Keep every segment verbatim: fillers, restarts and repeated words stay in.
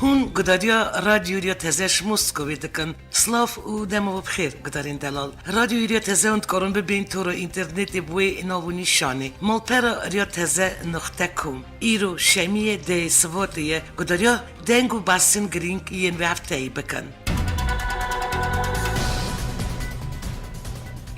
Hûn gudariya Radyo Riya Teze ji Moskovê dikin. Silav û dema we bi xêr, gudarên delal. Radyo Riya Teze hûn dikarin bibên tora înternetê bi wê nav û nîşanê: malpera riya teze nuqte com. Îro şemiyê dehê Sibatê ye, gudariya deng û behsên girîng yên vê hefteyê bikin.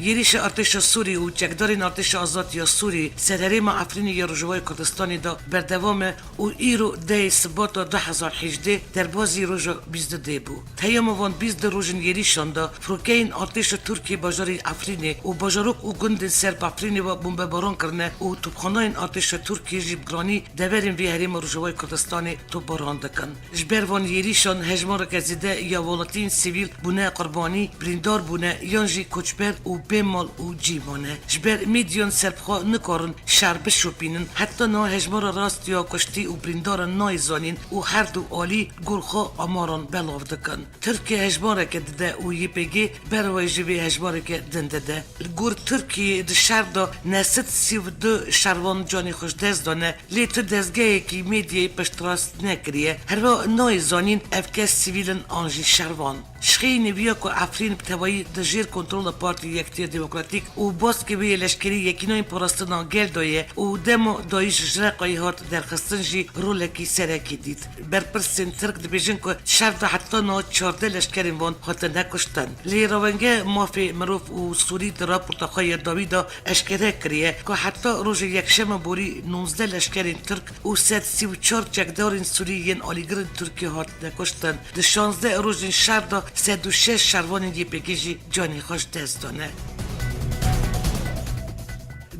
Êrîşa artêşa Sûrî û çekdarên Artêşa Azad ya Sûrî ser herêma Efrînê ya Rojavayê Kurdistanê de berdewam e û îro dehê Sibata du hezar hejdeh derbazî roja bîst du dê bû. Heyama van bîst du rojên êrîşan de firokeyên artêşa Tirkiyê bajarê Efrînê û bajarok û gundên ser bi Efrînê ve bombebaran kirine û topxanayên artêşa Tirkiyê jî bi giranî deverên vê herêma Rojavayê Kurdistanê topbaran dikin. Ji ber van êrîşan hejmareke zêde ya welatiyên sivîl bûne qurbanî, birîndar bûne yan jî koçber û bê mal û cî mane. Ji ber medyan serbixwe nikarin şer bişopînin, heta niha hejmara rast ya kuştî û birîndaran nayê zanîn û her du alî li gor xwe amaran belav dikin. Tirkiye hejmareke dide û Y P G ber wê jî vê hejmareke din dide. Li gor Tirkiyê di şer de neh sed sî û du şervan canê xwe ji dest dane, lê tu dezgehekî medyayê piştrast nekiriye. Herwiha nayê zanîn ev kes sivîl in an jî şervan. Ji xêyî nêviya ku Efrîn bi tevayî di jêr kontrola Partî Yekitiya Demokratîk û baskê wê yê leşkerî Yekînayên Parastina Gel de ye û dema DAIŞ ji Reqayê hat derxistin jî rolekî serekî dît. Berpirsên Tirk dibêjin ku di şer de heta niha çardeh leşkerên wan hatine kuştin. Lê Rewenge Mafê Mirov û Sûrî di raporta xwe ya dawî de eşkere kiriye ku heta rojê Yekşeme borî nûzdeh leşkerên Tirk û sed sî û çar çekdarên Sûrî yên alîgirên Tirkiyê hatine kuştin. Di şazdeh rojên şer de sed û şeş şervanên Y P G jî canê xwe ji dest dane.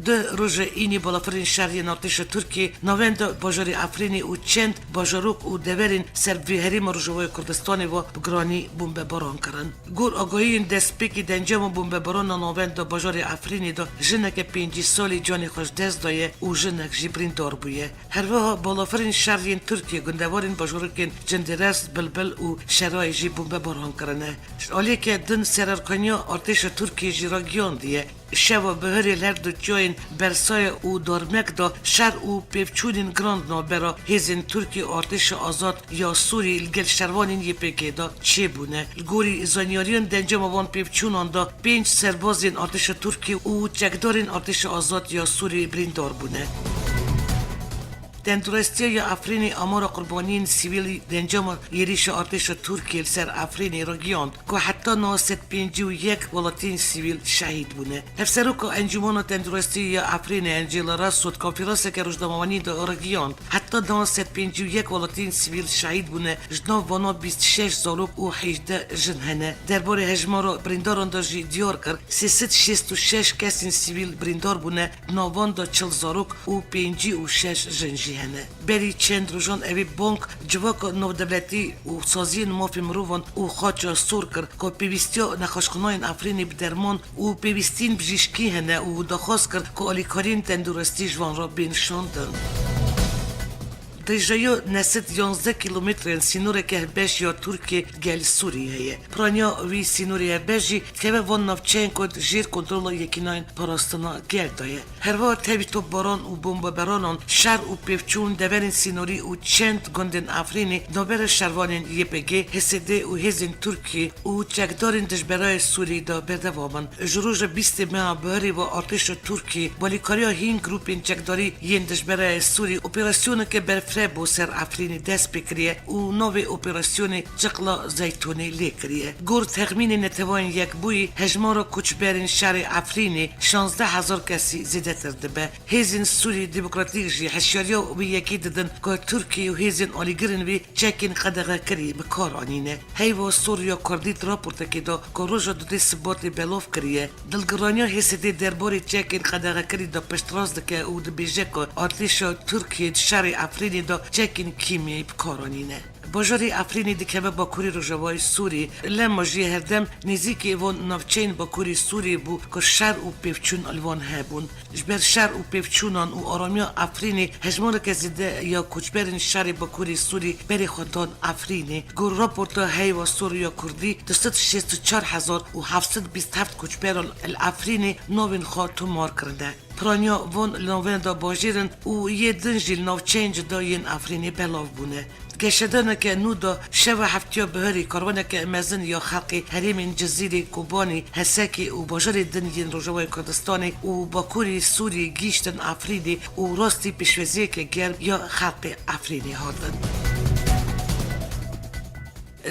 Di roja înî balafirên şer yên artêşa Tirkiyê navenda bajarê Efrînê û çend bajarok û deverên ser vê herêma Rojavayê Kurdistanê ve bi giranî bombebaran kirin. Gor agahiyên destpêkê di encama bombebarana navenda bajarê Efrînê de jineke pêncî salî canê xwe ji dest daye û jinek jî birîndar bûye. Herwiha balafirên şer yên Tirkiyê gundewarên bajarokên Cindiras, Bilbil û Şerayê jî bombebaran kirine. Ji aliyeke din sererkaniya artêşa Tirkiyê jî ragihandiye. Şeva bihurê li her du çiyayên Bersaya û Dormek de şer û pêvçûnên giran di navbera hêzên Tirkiyê û Artêşa Azad ya Sûrî li gel şervanên Y P G de çêbûne. Li gorî zanyariyan di encama van pêvçûnan de pênc serbazên artêşa Tirkiyê û çekdarên Artêşa Azad ya Sûrî birîndar bûne. Tendurestiya ya Efrînê amara qurbaniyên sivîlî di encama êrîşa artêşa Tirkiyê li ser Efrînê ragihand ku heta niha sed pêncî û yek welatiyên sivîl şehîd bûne. Hevseroka Encûmena Tendurestî ya Efrînê Encîla Raso di konferanseke rojnamevanî de ragihand, heta niha sed pêncî û yek welatiyên sivîl şehîd bûne, ji nav vana bîst û şeş zarok û hejdeh jin hene. Derbarê hejmara birîndaran de jî diyar kir, sê sed şêst û şeş kesên sivîl birîndar bûne, di nav wan de çil zarok û pêncî û şeş jin jî hene. Berî çend rojan evî bank civaka navdewletî û saziyên mafê mirovan û xaça sor kir ku pêwîstiya nexweşxanayên Efrînê bi derman û pêwîstiyên bijîşkî hene û daxwaz kir ku alîkariyên tenduristî ji wan re bên şandin. Dirêjaya neh sed yanzdeh kîlometrên sînoreke hevbeş ya Tirkiyê gel Sûrî heye. Piraniya vî sînorê hevbeş jî dikeve van navçeyên ku di jêr kontrola Yekînayên Parastina Gel de ye. Herwiha tevî topbaran û bombebaranan şer û pêvçûn deverên sînorî û çend gundên Efrînê navbera şervanên Y P G, H S D û hêzên Tirkiyê û çekdarên dijberayê Sûrî de berdewam in. Ji roja bîstê meha bihurê ve artêşa Tirkiyê bi alîkariya hîn grûpên çekdarî yên dijberayê Sûrî operasyoneke berfireh bo ser Efrînê dest pê kiriye û navê operasyonê Çiqla Zeytûnê lê kiriye. Gor texmînê Neteweyên Yekbûyî, hejmara koçberên şerê Efrînê şazdeh hezar kesî zêdetir dibe. Hêzên Sûrî Demokratîk jî hişyariya wî yekê didin ku Tirkiye û hêzên alîgirên wî çekên qedexekirî bi kar anîne. Heyva Sûriya Kurdî di raportekê de ku roja dudê Sibatê belav kiriye, dilgiraniya H S D derbarê çekên qedexekirî de piştrast dike û dibêje ku artêşa Tirkiyê di şerê Efrînê de çekên kîmyayî bi kar anîne. Bajarê Efrînê dikeve bakurê rojavayê Sûrî, lema jî herdem nêzîkî van navçeyên bakurê Sûrî bû ku şer û pêvçûn li wan hebûn. Ji ber şer û pêvçûnan û aramiya Efrînê, hejmareke zêde ya koçberên şerê bakurê Sûrî berê xwe dan Efrînê. Gor raporta Heyva Sûriya Kurdî, du sed şêst û çar hezar û heft sed bîst heft koçberan li Efrînê navên xwe tomar kirine. Piraniya van li navenda bajêr in û yê din jî li navçeyên cuda yên Efrînê belav bûne. Geşedaneke nû de şeva heftiya biharî karwaneke mezin ya xelkê herêmên Cizîrê, Kobanê, Hesekê û bajarê din yên Rojavayê Kurdistanê û Bakurê Sûriyê gihîştin Efrînê û rastî pêşwaziyeke germ ya xelkê Efrînê hatin.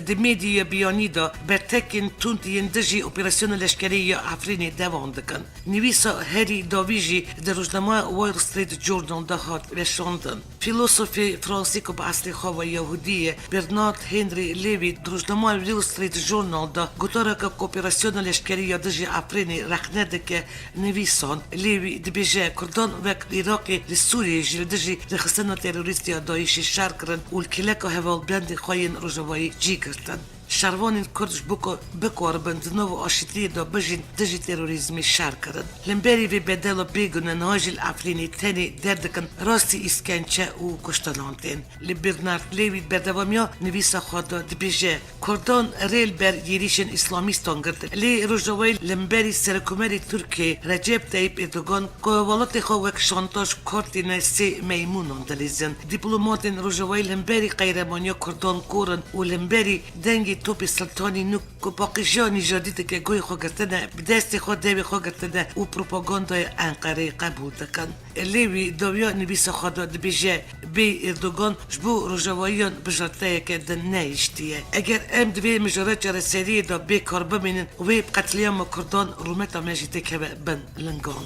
Di medya biyanî de bertekên tund yên dijî operasyona leşkerî ya Efrînê dewam dikin. Nivîsa herî dawî jî di rojnameya Wall Street Journal de hat weşandin. Fîlosofê Fransî ku bi eslê xwe ve Yahudî ye, Bernard Henry Levy di rojnameya Wall Street Journal de gotareke ku operasyona leşkerî ya dijî Efrînê rexne dike, nivîsand. Levy dibêje, Kurdan wek Iraqê li Sûriyê jî li dijî rêxistina terorîst ya DAIŞê şer kirin û li kêleka hevalbendên xwe yên rojavayî cî girtin. Şervanên Kurd ji bo ku bikaribin di nav aşitiyê de bijîn, dijî terorîzmê şer kirin. Li hemberî vê bedela bêgune niha jî li Efrînê tenê derdikin rastî îskençe û kuştinan tên. Li Bernard Levy berdewamiya nivîsa xwe de dibêje, Kurdan rê li ber êrîşên îslamîstan girtin. Lê Rojavayê li hemberî Serokomerê Tirkiyê Recep Tayyip Erdogan ku welatê xwe wek şantaj kar tîne sê meymûnan dilîzin. Dîplomatên Rojavayê li hemberî qeyremaniya Kurdan kor in û li hemberî dengê topê Siltanî Nûk ku paqîjiya nîjadî dike guhê xwe girtine, bi destê xwe dewê xwe girtine û propagandaya Enqereyê qebûl dikin. Lê wî dawiya nivîsa xwe de dibêje, bê Erdogan ji bo rojavayiyan bijartiyeke din nehiştiye. Eger em di vê mijara çareseriyê de bê kar bimînin, wê qetlîama Kurdan rûmeta me jî têkeve bin lingan.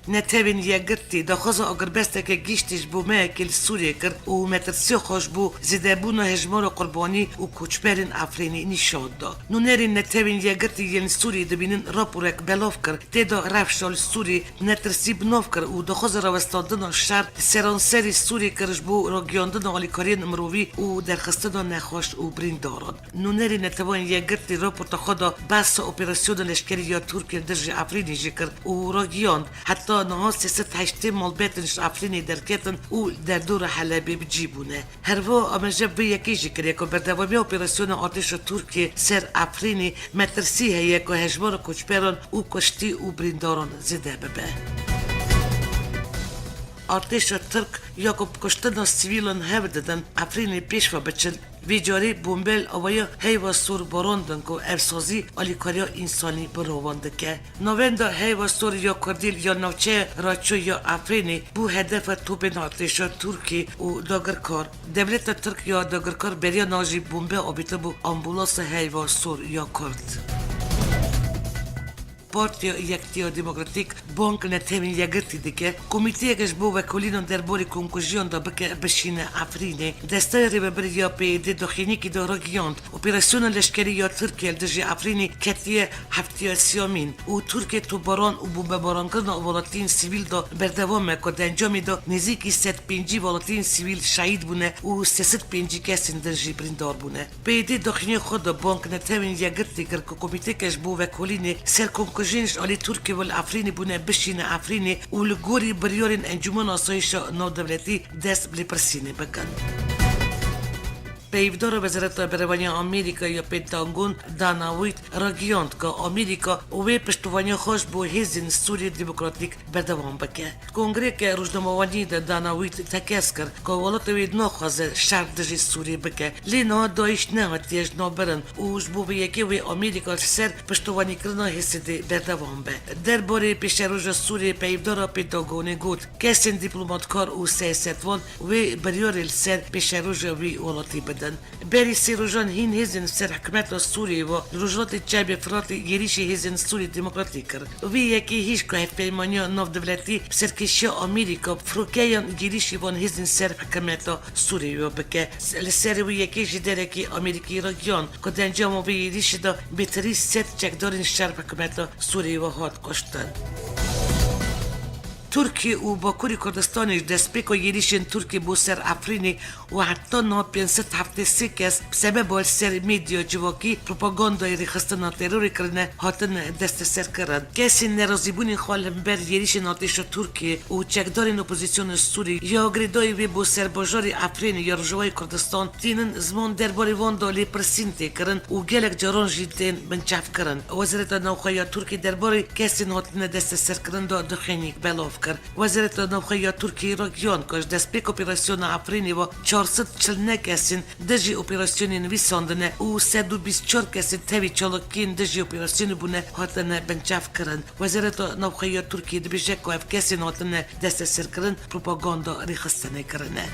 Netewên Yekgirtî daxwaza agirbesteke giştî ji bo mehekê li Sûriyê kir û metirsiya xwe ji bo zêdebûna hejmara qurbanî û koçberên Efrînê nîşan da. Nûnerên Netewên Yekgirtî yên li Sûriyê dibînin raporek belav kir, tê de rewşa li Sûriyê netirsî bi nav kir û daxwaza rawestandina şer li seranserê Sûriyê kir ji bo ragiyandina alîkariyên mirovî û derxistina nexweş û birîndaran. Nûnerê Netewên Yekgirtî raporta xwe de behsa operasyona leşkerî ya Tirkiyê li dijî Efrînê jî kir û ragihand, heta niha sê sed heştê malbetên ji Efrînê derketin û li derdora Helebê bi cî bûne. Herwiha amaje bi vê yekê jî kiriye ku berdewamiya operasyona artêşa Tirkiyê ser Efrînê metirsî heye ku hejmara koçberan û kuştî û birîndaran zêde bibe. Artêşa Tirk ya ku bi kuştina sivîlan hewl didin Efrînê pêş ve biçin, vê carê bombe li awaya Heyva Sor barandin ku ev sazî alîkariya însanî bi rovan dike. Navenda Heyva Sor ya Kurdî ya navçeya Raço ya Efrînê bû hedefa topên artêşa Tirkî û dagirkar. Dewleta Tirk ya dagirkar beriya niha jî bombe avêtibû ambulansa Heyva Sor ya Kurd. Partiya Yekitiya Demokratîk bang li Netewên Yekgirtî dike, komîteyeke ji bo vekolînan derbarê komkujiyan de bike bişîne Efrînê. Desteya Rêvebirî ya P Y D daxuyaniyekê de ragihand, operasyona leşkerî ya Tirkiye li dijî Efrînê ketiye heftiya siyamîn û Tirkiye topbaran û bombebaran kirina welatiyên sivîl de berdewam e ku di encamê de nêzîkî sed pêncî welatiyên sivîl şehîd bûne û sê sed pêncî kesên din jî birîndar bûne. P Y D daxuyaniyê xwe de bang Netewên Yekgirtî kir ku komîteke ji bo vekolînê ser komkujiyên ji alî Tirkiyê ve li Efrînê bûne bişîne Efrînê û li gorî biryarên Encûmena Asayîşa Navdewletî dest bi lêpirsînê bikin. Peyvdara Wezareta Berevaniya Amerîka ya Pentagon Dana White ragihand ku Amerîka wê piştevaniya xwe ji bo hêzên Sûriyê Demokratîk berdewam bike. Kongreyeke rojnamevanî de Dana White tekez kir ku welata wê naxwaze şer dijî Sûriyê bike, lê niha DAIŞ nehatiye ji nav birin û ji bo vê yekê wê Amerîka li ser piştevanîkirina Hêsidê berdewam be. Derbarê pêşeroja Sûriyê peyvdara Pentagonê got, kesên dîplomatkar û siyasetvan wê biryarê li ser pêşeroja wî welatî bidin. Berî sê rojan hîn hêzên li ser hikûmeta Sûriyê ve li rojhilatê Çepê Firatê êrîşî hêzên Sûriyê Demokratîk kir. Vê yekê hîn ku hevpeymaniya navdewletî bi serkêşiya Amerîka bi firokeyan êrîşî van hêzên ser hikûmeta Sûriyê ve bike. Li ser wê yekê jî derekê Amerîkî ragihand ku di encama vê êrîşê de bêtirî sed çekdarên şer bi hikûmeta Sûriyê ve hat kuştin. Tirkiye û Bakurê Kurdistanê ji destpêka êrîşên Tirkiyê bo ser Efrînê û heta niha pênc sed heftê sê kes bi sebeba li ser medya civakî propagandayê rêxistina terorê kirine, hatin desteserkirin. Kesên nerazîbûnên xwe li hember êrîşên artêşa Tirkiyê û çekdarên opozîsyonê Sûrî ya girêdayî wê bo ser bajarê Efrînê ya Rojavayê Kurdistan tînin ziman derbarê wan de lêpirsîn tê kirin û gelek caran jî tên binçavkirin. Wezareta Navxwe ya Tirkiyê derbarê kesên hatine desteserkirin de dixênîk belav kir. Wezareta Navxwe ya Tirkiyê ragihand ku ji destpêka operasyona Efrînê ve çar sed çil û neh kesên dijî operasyonên wî sandine û sed û bîst û çar kesên tevî çalakiyên dijî operasyonê bûne hatine binçavkirin. Wezareta Navxwe ya Tirkiyê dibêje ku ev kesên hatine desteserkirin propaganda rêxistinê kirine.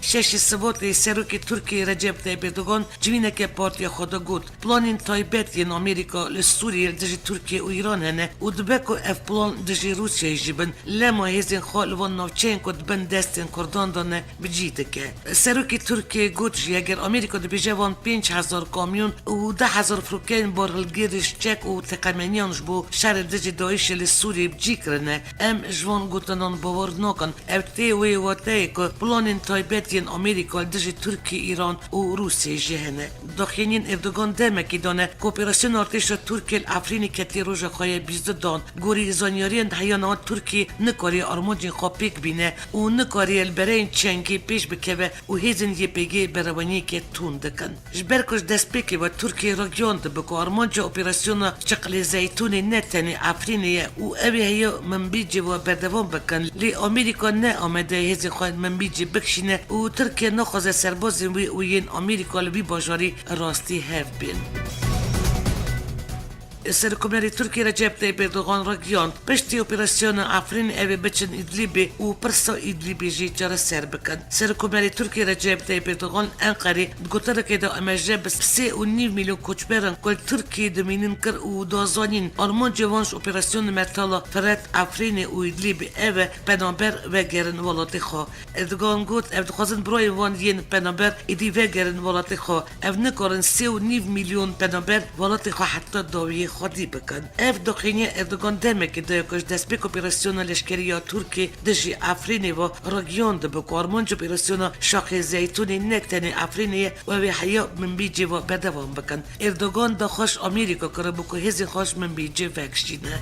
Şeşê Sibatê Serokê Tirkiyê Recep Tayyip Erdogan civîneke partiya xwe de got, planên taybet yên Amerîka li Sûriyê li dijî Tirkiye û Îran hene û dibe ku ev plan dijî Rûsyayê jî bin, lema hêzên xwe li van navçeyên ku di bin destên Kurdan de ne, bi cî dike. Serokê Tirkiyê got jî, eger Amerîka dibêje van pênc hezar kamyon û deh hezar firokeyên barhilgêr ji çek û teqemeniyan ji bo şerê dijî DAIŞê li Sûriyê bi cî kirine, em ji van gotinan bawer nakin. Ev tê wê wateyê ku planên taybet yên Amerîka li dijî Tirkiye, Îran û Rûsyayê jî hene. Daxuyaniyên Erdogan demekî dane ku operasyona artêşa Tirkiye li Efrînê ketiye roja xwe ya bîst û du dan. Gorî zanyariyên heya niha Tirkiye nikariye armancên xwe pêk bîne û nikariye li bereyên çengê pêş bikeve û hêzên YPG bereweniyeke tund dikin. Ji ber ku ji destpêkê ve Tirkiye ragihandibe ku armanca operasyona Çiqlê Zeytûnê ne tenê Efrînê ye û ew ê heya Minbicê ve berdewam bikin, lê Amerîka ne amade ye hêzên xwe li Minbicê bikişîne û Tirkiye naxwaze serbazên wê û yên Amerîka li vî bajarî rastî hev bên. Serokkomarê Tirkiyê Recep Tayyip Erdogan ragihand, piştî operasyona Efrînê ew ê biçin Îdlîbê û pirsa Îdlîbê jî çareser bikin. Serokkomarê Tirkiyê Recep Tayyip Erdogan li Enqerê di gotinekê de amêje bi sê û nîv milyon koçberan ku li Tirkiyê dimînin kir û da zanîn, armanca wan ji operasyona Mertala Firat, Efrînê û Îdlîbê ev e, penaber vegerin welatê xwe. Erdogan got, ev dixwazin birayên wan yên penaber êdî vegerin welatê xwe. Ev nikarin sê û nîv milyon penaber welatê xwe heta dawiyê xwedî bikin. Ev daxuyaniya Erdogan demekê de ye ku ji destpêka operasyona leşkerî ya Tirkiyê dijî Efrînê ve ragihandibe ku armanca operasyona Şaxê Zeytûnê ne tenê Efrînê ye û ew ê heya Minbicê ve berdewam bikin. Erdogan daxwaz ji Amerîka kiribû ku hêzên xwe ji Minbicê vekişîne.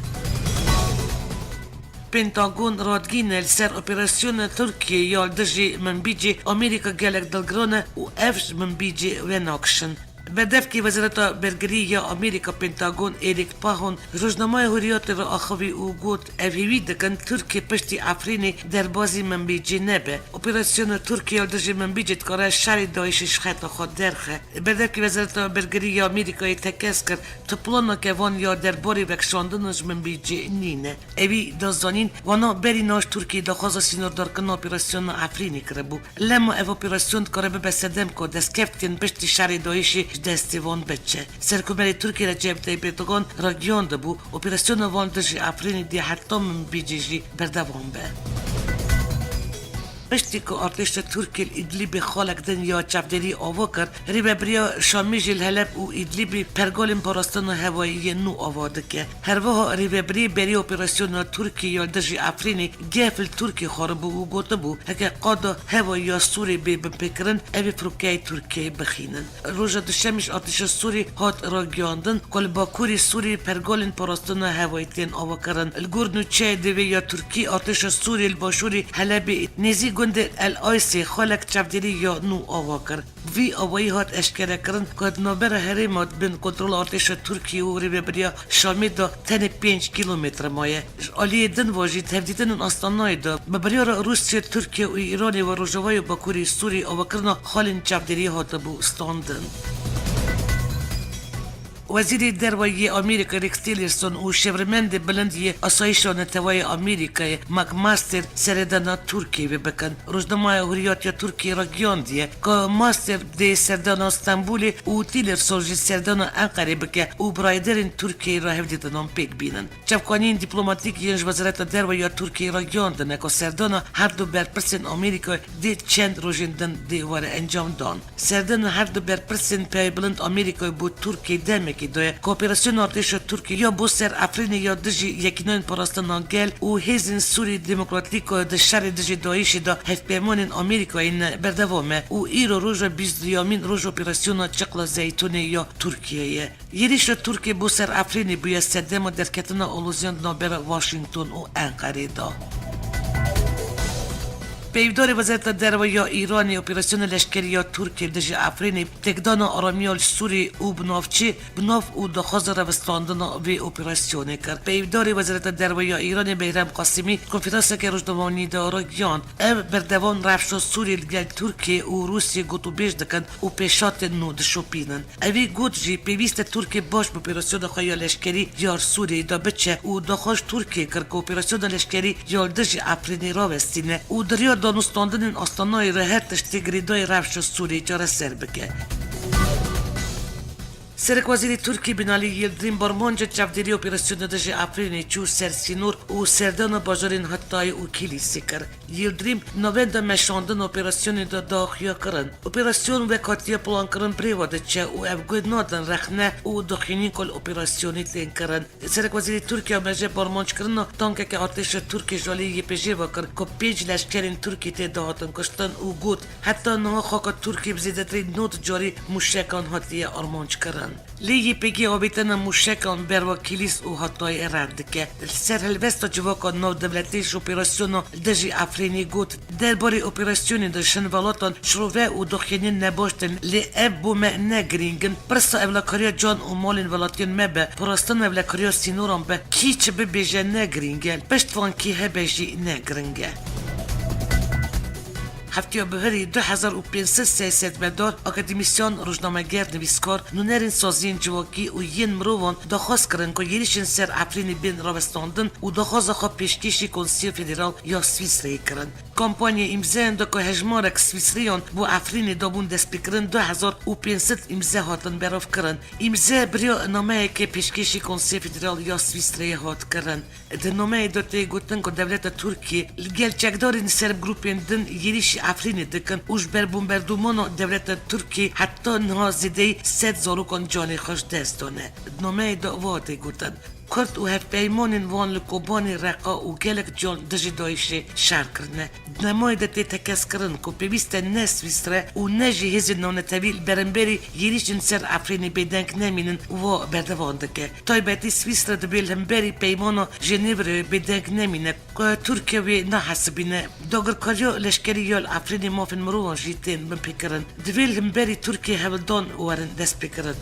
Pentagon radigihîne li ser operasyona Tirkiyê ya li dijî Minbicê Amerîka gelek dilgiran e û ev ji Minbicê venakişin. Berdevkê Wezareta Bergirî ya Amerîka Pentagon Eric Pahon ji rojnameya Hurriyetê re axivî û got, ev hêvî dikin Tirkiye piştî Efrînê derbazî Minbicê nebe. Operasyona Tirkiye ya li dijî Minbicê dikare şerê DAIŞê ji xeta xwe derxe. Berdevkê Wezareta Bergirî ya Amerîkayê tekez kir, tu planeke van ya derbarê vekişandina ji Minbicê nîne. Ewî da zanîn, wana berî niha ji Tirkiyê daxwaza sînordarkirina operasyona Efrînê kiribû. Lema ev operasyon dikare bibe sedem ku destkeftên piştî şerê DAIŞê ji destê wan biçe. Serokkomarê Tirkiyê Recep Tayyip Erdogan ragihandibû, operasyona wan dijî Efrînê dê heta Minbicê jî berdewam be. Piştî ku artêşa Tirkiyê li Îdlîbê xalek din ya çavdêrî ava kir, rêvebiriya Şamê jî li Heleb û Îdlîbê pergalên parastina hewayî yên nû ava dike. Her wiha rêvebiriyê berî operasyona Tirkiyê ya li dijî Efrînê gef li Tirkiyê xwaribû û gotibû, heke qada hewayî ya Sûrê bê binpêkirin, ew ê firokeyê Tirkiyeyê bixînin. Roja Duşemê jî artêşa Sûrî hat ragihandin ku li bakurê Sûrî pergalên parastina hewayî tên avakirin. Li gor nûçeyê dê wê ya Tirkî, artêşa Sûrî li başûrê Helebê nêzî gundê El Aysê xalek çavdêrî ya nû ava kir. Vî awayî hat eşkerekirin ku di navbera herêma di bin kontrola artêşa Tirkiyê û rêvebiriya Şamê de tenê pênc kîlometre maye. Ji aliyê din ve jî di hevdîtinên Astanayê de bi biryara Rûsya, Tirkiye û Îranê ve Rojava û Bakurê Sûrî avakirina xalên çavdêrî hatibû standin. Wezîrê Derve yê Amerîka Rex Tillerson û şevrimendê bilind yê Asayîşa Neteweyê Amerîkayê McMaster seredana Tirkiyê ve bikin. Rojnameya Hurriyet ya Tirkiyê ragihandiye ku Master dê serdana Stenbolê û Tillerson jî serdana Enqerê bike û birayderên Tirkiyeyê re hevdîtinan pêk bînin. Çavkaniyên dîplomatîk yên ji Wezareta Derve ya Tirkiyeyê ragihandine ku serdana her du berpirsên Amerîkayê dê çend rojên din dê were encamdan. Serdana her du berpirsên paybilind Amerîkayê bo Tirkiyeyê demek Tirkî daye ku operasyona artêşa Tirkî ya bo ser Efrînê ya dijî Yekîneyên Parastina Gel û Hêzên Sûrî Demokratîk di şerê dijî DAIŞê de hevpeymanên Amerîkayê ne berdewam e û îro roja bîst duyemîn roja operasyona Çiqla Zeytûnê ya Tirkiyê ye. Êrîşa Tirkiyê bo ser Efrînê bûye sedema derketina aloziyan di navbera Washington û Enqerê de. Peyvdarê Wezareta Derve ya Îranê, operasyona leşkerî ya Tirkiyê dijî Efrînê, têkdana aramiya li Sûrî û bi navçê bi nav û daxwaza rawestandina vê operasyonê kir. Peyvdarê Wezareta Derve ya Îranê Behrem Qasimî konferanseke rojnamevanî de ragihand, ev berdewam rewşa Sûrî li gel Tirkiyê û Rûsiyê gotûbêj dikin û pêşhatên nû dişopînin. Evî got jî, pêwîst e Tirkiye baş bi operasyona xwe ya leşkerî ya Sûriyeyê de biçe û daxwaz Tirkiye kir ku operasyona leşkerî ya li dijî Efrînê rawestîne û di riya danûstandinên Astanayê re her tiştê girêdayî rewşa Sûriyeyê çareser bike. Serekwezîrê Tirkiyê Binalî Yildirim bi armanca çavdêriya operasyona dijî Efrînê çû ser sînor û serdana bajarên Hatayê û Kilîsê kir. Yildirim navenda meşandina operasyonê de da xuya kirin. Operasyon wek hatiye plankirin bi rê ve diçe û ev guh nadin rexne û daxuyaniyên ku li operasyonê tên kirin. Serekwezîrê Tirkiye amêje bi armanckirina tankeke artêşa Tirkiyê ji alî YPJ'ê ve kir ku pênc leşkerên Tirkiyê tê de hatin kuştin û got, heta niha xaka Tirkiyê bi zêdetirî nod carî mûşekan hatiye armanckirin. Lê YPG avêtina mûşekan berwa Kilîs û Hatayê red dike. Li ser helwesta civaka navdewletî ji operasyona dijî Efrînê got, derbarê operasyonê de ji hin welatan şirove û daxuyaniyên nebaş tên, lê ev bo me ne girîng in. Pirsa ewlekariya can û malên welatiyên me be, parastina ewlekariya sînoran be, kî çi bibêje ne girîng e. Pişt van kî hebe jî ne girîng e. Heftiya bihurî du hezar û pênc sed siyasetmedar, akademîsyan, rojnameger, nivîskar, nûnerên saziyên civakî û yên mirovan daxwaz kirin ku êrîşên ser Efrînê bên rawestandin û daxwaza xwe pêşkêşî Konseya Federal ya Swîsreyê kirin. Kampanyaya îmzeyan da ku hejmarek Swîsriyan bo Efrînê dabûn destpêkirin, du hezar û pênc sed îmze hatin belavkirin. Îmze bi riya nameyeke pêşkêşî Konseya Federal ya Swîsreyê hat kirin. Di nameyê de tê gotin ku dewleta Tirkiyê li gel çekdarên li ser grûpên din êrîşî Efrînê dikin û ji ber bombardûmana dewleta Tirkiyê heta niha zêdeyî sed zarokan canê xwe ji dest dane. Di nameyê de wiha tê gotin, Kurd û hevpeymanên wan li Kobanê, Reqa û gelek can dijî DAIŞê şer kirine. Di nameyê de tê tekez kirin ku pêwîst e ne Swîsre û ne jî hêzên navnetewî li beramberî êrîşên ser Efrînê bêdeng nemînin û wa berdewam dike. Taybetî Swîsre divê li hemberî Peymana Jenêvreyê bêdeng nemîne ku Tirkiye wê nahesibîne. Dagirkariya leşkerî ya li Efrînê mafên mirovan jî tên binpêkirin. Divê li hemberî Tirkiyê hewldan werin destpêkirin.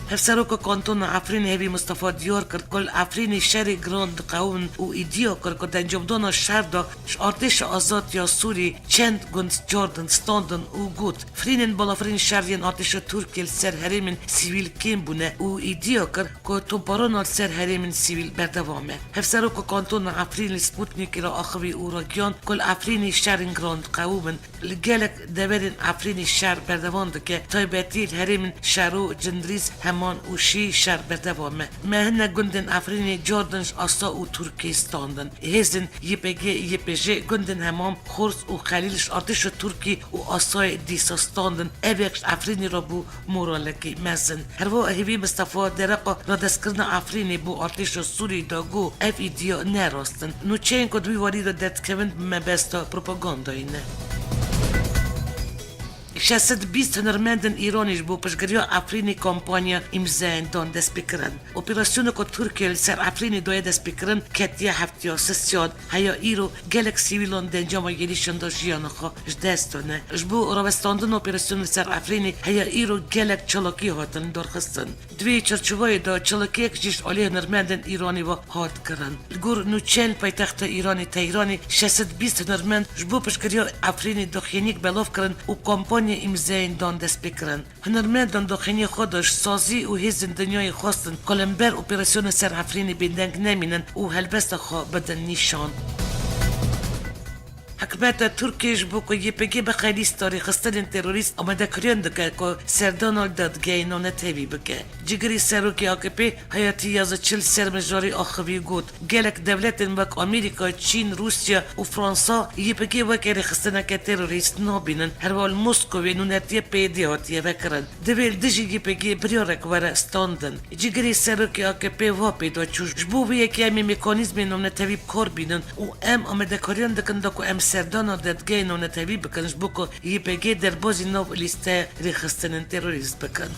Hevseroka Kantona Efrînê Hevî Mistefa diyar kir ku li Efrînê şerê giran diqewimin û îdiya kir ku di encamdana şer de ji artêşa azad ya Sûrî çend gund cardin standin û got, firînên balafirên şer yên artêşa Tirkiyê li ser herêmên sivîl kêm bûne û îdiya kir ku topbarana li ser herêmên sivîl berdewam e. Hevseroka Kantona Efrînê li Sputnikê re axivî û ragihand ku li Efrînê şerên giran diqewimin. Li gelek deverên Efrînê şer berdewam dike, taybetî li herêmên Şero, Cindirîz, Heman û Şî şer berdewam e. Me hinek gundên Efrînê cardin ji Asa û Tirkiyê standin. Hêzên Y P G, Y P J gundên Hemam, Xors û Xelîl ji artêşa Tirkî û Asayê dîsa standin. Ev yek ji Efrînê re bû moralekî mezin. Herwiha Hêvî Mistefa dereqa radestkirina Efrînê bo artêşa Sûrî da got, ev îdiya ne rast in. Nûçeyên ku di wî warî de derdikevin bi mebesta propagandayê ne. Şeş sed bîst hunermendên Îranî ji bo piştgiriya Efrînê kampanya îmzeyên dan destpêkirin. Operasyona ku Tirkiye li ser Efrînê daye destpêkirin ketiye heftiya sisiyan. Heya îro gelek sivîlan di encama êrîşan de jiyana xwe ji dest dane. Ji bo rawestandina operasyonê li ser Efrînê heya îro gelek çalakî hatin lidarxistin. Di vê çarçoveyê de çalakiyek jî ji alî hunermendên Îranê ve hat kirin. Li gor nûçeyên paytexta Îranê Tehranê şeş sed bîst hunermend ji bo piştgiriya Efrînê daxuyaniyek belav kirin û kampanya îmzeyên dan destpêkirin. Hunermendan daxuyaniya xwe de ji sazî û hêzên dinyayê xwestin ku li hember operasyona ser Efrînê bêdeng nemînin û helbesta xwe bidin nîşan. Hikûmeta Tirkiyê ji bo ku Y P G bixe lîsta rêxistinên terorîst, amadekariyan dike ku serdana li dadgehê navnetewî bike. Cîgirê serokê A K P Hayatî Yazıcı çil ser mijarê axivî got, gelek dewletên wek Amerîka, Çîn, Rûsya û Fransa Y P G weke rêxistineke terorîst nabînin. Herwiha li Moskowê nûnertiye P Y D hatiye vekirin. Divê li dijî Y P G biryarek were standin. Cîgirê serokê A K P wiha pê de çû, ji bo vê yekê em ê mekanîzmên navnetewî bi kar bînin û em amadekariyan dikin da ku em serdana dadgehê navnetewî bikin, ji bo ku Y P G derbazî nav lîsteya rêxistinên terorîst bikin.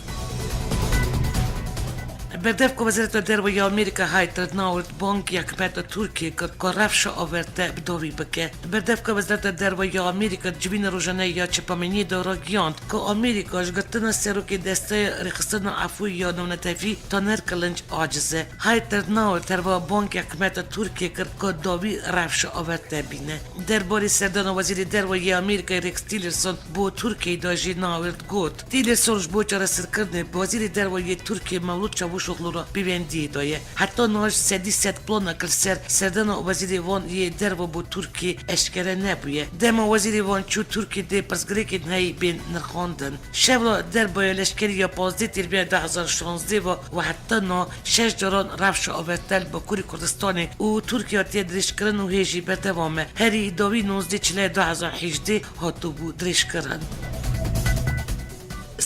Berdevka Wezareta Derve ya Amerîka Heather Nauert bang ya hikûmeta Tirkiyê kir ku rewşa averte bi dawî bike. Berdevka Wezareta Derve ya Amerîka di civîna rojane ya çapemeniyê de ragihand ku Amerîka ji girtina serokê Desteya Rêxistina Efû ya Navnetewî Taner Kılınç aciz e. Heather Nauert herwiha bang ya hikûmeta Tirkiyê kir ku dawî rewşa averte bîne. Derbarê serdana Wezîrê Derve yê Amerîkayê Rex Tillerson bo Tirkiyeyê de jî Nauert got, Tillerson ji bo çareserkirinê bi Wezîrê Derve yê Tirkiyê Mevlût Çavuşoglu re pêwendiyê de ye. Heta niha ji sedî sed planek li ser serdana Wezîrê wan yê Derve bo Tirkiyê eşkere nebûye. Dema Wezîrê wan çû Tirkiyê dê pirsgirêkên heyî bên nirxandin. Şevla derbeya leşkerî ya pazdeh Tîrmîha du hezar şazdeh ve û heta niha şeş caran rewşa averte li Bakurê Kurdistanê û Tirkiye hatiye dirêjkirin û hê jî berdewam e. Herî dawî nozdeh Çileyê du hezar hejdeh hatibû dirêjkirin.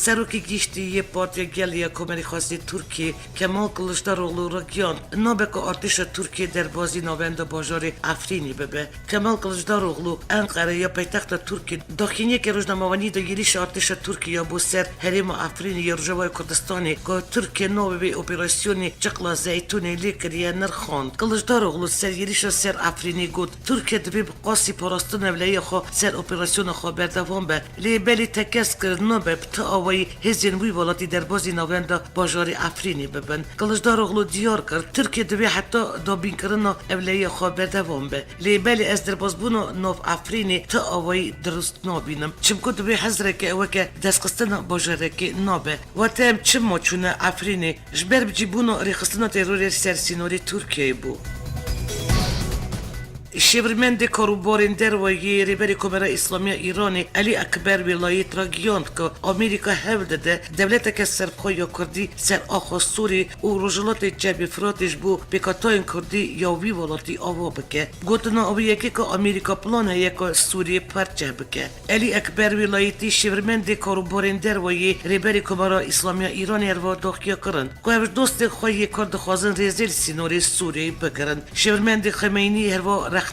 Serokê Giştî yê Partiya Gel ya Komerê Xwezî Tirkiyê Kemal Kılıçdaroğlu ragihand, nabe ku artêşa Tirkiyê derbazî navenda bajarê Efrînê bibe. Kemal Kılıçdaroğlu Enqere ya paytexta Tirkiyê daxuyaniyeke rojnamevanî de êrîşa artêşa Tirkiyê ya bo ser herêma Efrînê ya Rojavayê Kurdistanê ku Tirkiye navê vê operasyonê Çiqla Zeytûnê lê kiriye nirxand. Kılıçdaroğlu ser êrîşa ser Efrînê got, Tirkiye divê bi qasî parastina ewlehiya xwe ser operasyona xwe berdewam be. Lê belê tekez kir nabe bi ti awayî hêzên wî welatî derbazî navenda bajarê Efrînê bibin. Kılıçdaroğlu diyar kir, Tirkiye divê heta dabînkirina ewlehiya xwe berdewam be. Lê belê ez derbazbûna nav Efrînê ti awayî dirust nabînim. Çimku divê hizreke weke destxistina bajarekê nabe. Wate em çima çûne Efrînê? Ji ber bicîbûna rêxistina terorê li ser sînorê Tirkiyeyê bû. Şêwirmendê karûbarên derve yê Rêberê Komara Îslamiya Îranê Elî Ekber Wêlayît ragihand ku Amerîka hewl dide dewleteke serbixwe ya Kurdî ser axa Sûrî û Rojhilatê Çepê Firatê ji bo pêkhatayên Kurdî ya wî welatî ava bike. Gotina wî yekê ku Amerîka plan heye ku Sûriyê parçe bike. Elî Ekber Wêlayîtî şêwirmendê karûbarên derve yê Rêberê Komara Îslamiya Îranê herwiha daxuya kirin ku ev ji dostên xwe yê Kurd dixwazin rêzê li sînorê Sûriyeyê bigirin. Şêwirmendê Ximeynî herwiha rexne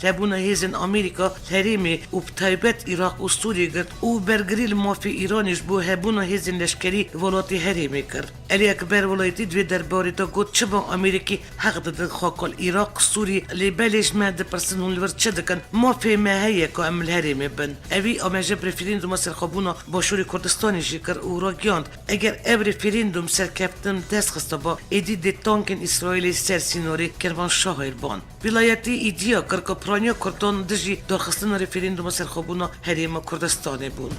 li hebûna hêzên Amerîka li herêmê û bi taybet Iraq û Sûriyê girt û bergirî li mafê Îranê ji bo hebûna hêzên leşkerî welatê herêmê kir. Elî Ekber Wêlayîtî di vê derbarê de got, çima Amerîkî heq didin xaka li Iraq, Sûrî, lê belê ji me dipirsin hûn li vir çi dikin? Mafê me heye ku em li herêmê bin. Evî amaje bi referanduma serxwebûna Başûrê Kurdistanê jî kir û ragihand, eger ev referandum serkeftin dest xistiba, êdî dê tankên Îsraîlê ser sînorê Kermanşahê li ban. Wîlayetî îdia kir ku piraniya Kurdan dijî darxistina referanduma serxwebûna Herêma Kurdistanê bûn.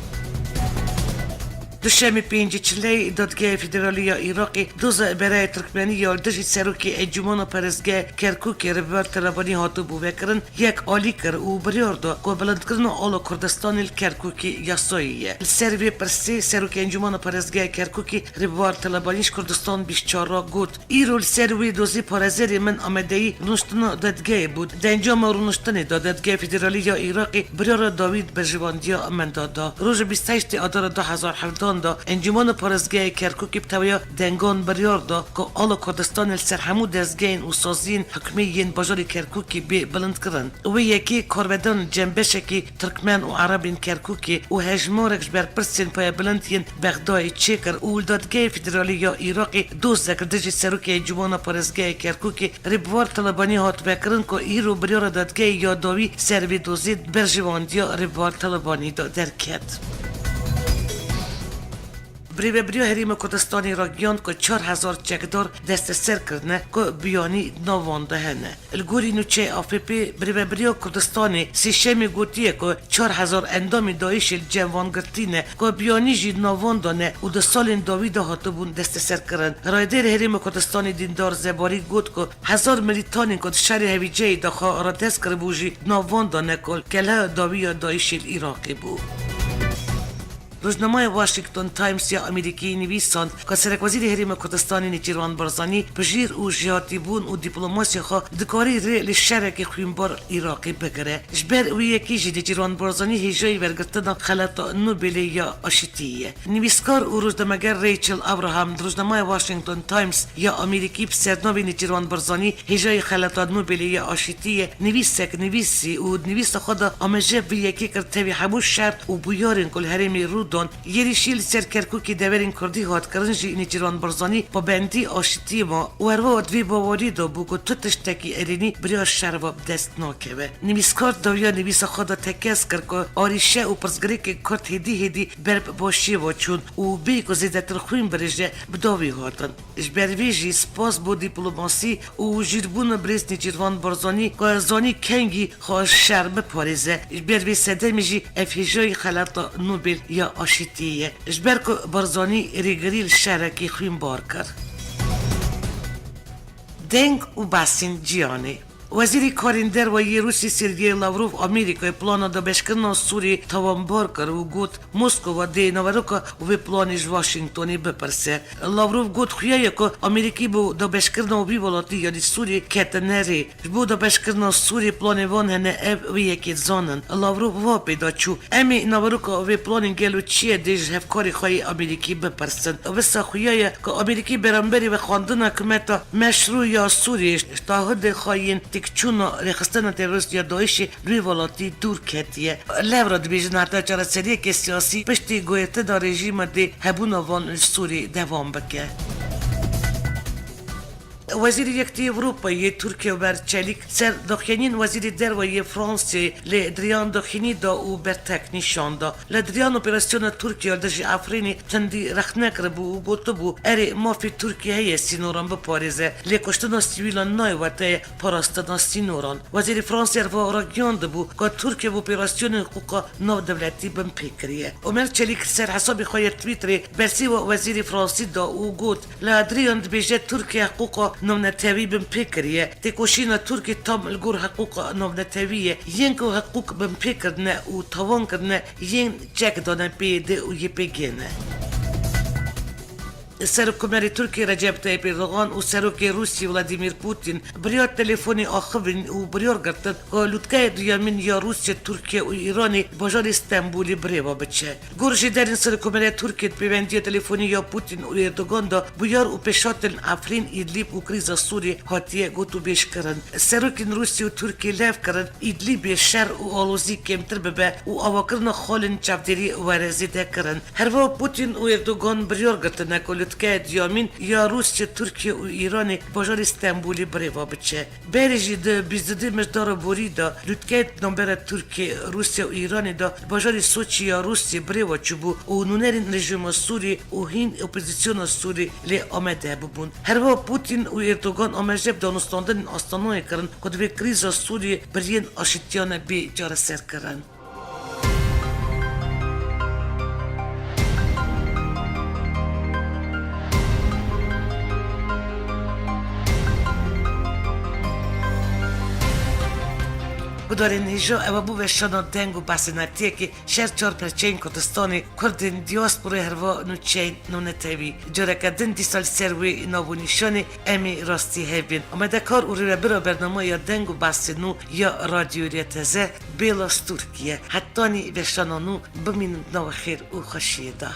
Duşemê pêncî Çileyê Dadgeha Federalî ya Iraqê doza berayê Tirkmenî ya li dijî serokê Encûmena Parêzgeha Kerkûkê Rêbar Talebanî hatibû vekirin, yek alî kir û biryar da ku bilindkirina ala Kurdistanê li Kerkûkê yasayî ye. Li ser vê pirsê serokê Encûmena Parêzgeha Kerkûkê Rêbar Talebanî ji Kurdistan bîst çar re got, Îro li ser wê dozê parêzerê min amadeyî rûniştina dadgehê bû. Di encama rûniştinê de Dadgeha Federalî ya Iraqê biryara dawî di berjevandiya min de da. Roja bîst heştê Adara du hezar hevdehan de Encûmena Parêzgehê Kerkûkê bi tevahiya dengan biryar da ku ala Kurdistanê li ser hemû dezgehên û saziyên hikûmî yên bajarê Kerkûkê bê bilindkirin. Wê yekê karvedan cembeşekî Tirkmen û Erebên Kerkûkê û hejmarek ji berpirsên payebilind yên Bexdayê çêkir û li Dadgehê Federalî ya Iraqê dozek li dijî serokê Encûmena Parêzgehê Kerkûkê Rêbar Talebanî hat vekirin ku îro biryara dadgehê ya dawî ser vê dozê di berjevandiya Rêbar Talebanî de derket. Birêvebiriya Herêma Kurdistanê ragihand ku çar hezar çekdar desteser kirine ku biyanî di nav wan de hene. Li gorî nûçeyê A F P, Birêvebiriya Kurdistanê Sêşemê gotiye ku çar hezar endamê DAIŞê li cem van girtî ne, ku biyanî jî di nav wan de ne û di salên dawî de hatibûn desteserkirin. Rayedarê Herêma Kurdistanê Dîndar Zebarî got ku hezar milîtanên ku di şerê hevîceyê de xwe radest kiribû jî di nav wan de ne ku li keleha dawî ya DAIŞê li Iraqê bû. Rojnameya Washington Times ya Amerîkî nivîsand ku Serekwezîrê Herêma Kurdistanê Nêçîrvan Barzanî bi jîr û jêhatîbûn û dîplomasiya xwe dikarî rê li şerekî xwînbar Iraqê bigire. Ji ber wê yekê jî Nêçîrvan Barzanî hêjayî wergirtina Xelata Nobelê ya Aşitiyê ye. Nivîskar û rojnameger Rachel Abraham di rojnameya Washington Times ya Amerîkî bi sernavê Nêçîrvan Barzanî hêjayî Xelata Nobelê ya Aşitiyê nivîsek nivîsî û di nivîsa xwe de ameje vê yekê kir tevî hemû şer û bûyarên ku li herêmê rû dan, yêrîşî li ser Kerkûkê deverên Kurdî hat kirin jî Nêçîrvan Barzanî pabendî aşitiyê ma û herwiha di vê bawerî de bû ku tu tiştekî erênî bi riya şer ve bi dest nakeve. Nivîskar dawiya nivîsa xwe de tekez kir ku arîşe û pirsgirêkên Kurd hêdî hêdî ber bi başiyê ve çûn û bêyî ku zêdetir xwîn birêje bi dawî hatin. Ji ber vê jî spas bo dîplomasî û jîrbûna birêz Nêçîrvan Barzanî ku zanî kengî xwe ji şer biparêze. Ji ber vê sedemê jî ev hêjayî Xelata Nobel ya Aşitiyê ye. Ji ber ku Barzanî rêgirî li şerekî xwînbar kir. Deng û behsên cîhanê. Wezîrê Karên Derve yê Rûsî Sergey Lavrov Amerîkayê plana dabeşkirina Sûriyê tawanbar kir û got, Moskova dê naveroka vê planê ji Washingtonê bipirse. Lavrov got, xuya ye ku Amerîkî bo dabeşkirina wî welatî, yanî Sûriyê, ketine rê. Ji bo dabeşkirina Sûriyê planê van hene, ev wê yekê dizanin. Lavrov wiha pê de çû, Em ê naveroka vê planê gelo çi ye dê ji hevkarê xwe yê Amerîkî bipirsin. Wisa xuya ye ku Amerîkî beramberî vexwendina hikûmeta meşrû ya Sûriyê ji taahudên xwe yên têkçûna rêxistina terorîst ya DAIŞê li wê welatî dûr ketiye. Li hev re dibêjin heta çareseriyeke siyasî piştî guhertina rejîma dê hebûna van li Sûriyê dewam bike. Wezîrê Yekitî Ewropayê yê Tirkiye Ömer Çelik ser daxuyaniyên Wezîrê Derve yê Fransayê li diriyan daxuyanî da û bertek nîşan da. Li diriyan operasyona Tirkiye li dijî Efrînê tundî rexne kiribû û gotibû, Erê, mafê Tirkiye heye sînoran biparêze, lê kuştina sivîlan nayê weteyê parastina sînoran. Wezîrê Fransayê herwiha ragihiyandibû ku Tirkiye bi operasyonên hiqûqa navdewletî binpê kiriye. Omer Çelîk li ser hesabê xwe yê Twitterê bersîva wezîrê Fransî da û got, Li Adrian dibêje Tirkiye hiqûqa navnetewî binpê kiriye. Têkoşîna Tirkiye tam li gor hiqûqa navnetewî ye. Yên ku hiqûq binpê kirine û tawan kirine yên çek dane P Y D û Y P G ne. Serokkomarê Tirkiyê Recep Tayyip Erdogan û Serokê Rûsiyê Vladimir Putin bi riya telefonê axivîn û biryar girtin ku lûtkeyê duyemîn ya Rûsya, Tirkiye û Îranê bajarê Stenbolê birêve biçe. Li gor jêderên Serokkomariya Tirkiye di pêvendiya telefonî ya Putin û Erdogan de bûyar û pêşhatin Efrîn, Îdlîb û krîza Sûriyê hatiye gotûbêjkirin. Serokên Rûsya û Tirkiyê lev kirin Îdlîbê şer û alozî kêmtir bibe û avakirina xalên çavdêrî were zêdekirin. Herwiha Putin û Erdogan biryar girtine ku lûtkeya duyemîn ya Rûsya, Tirkiye û Îranê bajarê Stenbolê birêve biçe. Berê jî di bîst û du Mijdara borî de lûtkeyê navbera Tirkiye, Rûsya û Îranê de li bajarê Soçî ya Rûsiyê birêve çûbû û nûnerên rejîma Sûrî û hîn opozîsyona Sûrî lê amade bûbûn. Herwiha Putin û Erdogan amaje bi danûstandinên Astanayê kirin ku divê krîza Sûriyê bi riyên aşitiyane bê çareserkirin. Gudarên hêja, ew bû weşana deng û behsên netiyekê şer çar perçeyên Kurdistanê, Kurdên diasporê herva nûçeyên nûnetewî. Careke din dîsa li ser wê nav û nîşanê em ê rastî hev bên. Amadekar û rêvebira bernameya deng û behsên nû ya Radyoyê Teze, Bêla Stûrkî ye. Hetanî weşana nû bimînin di nava xêr û xweşiyê de.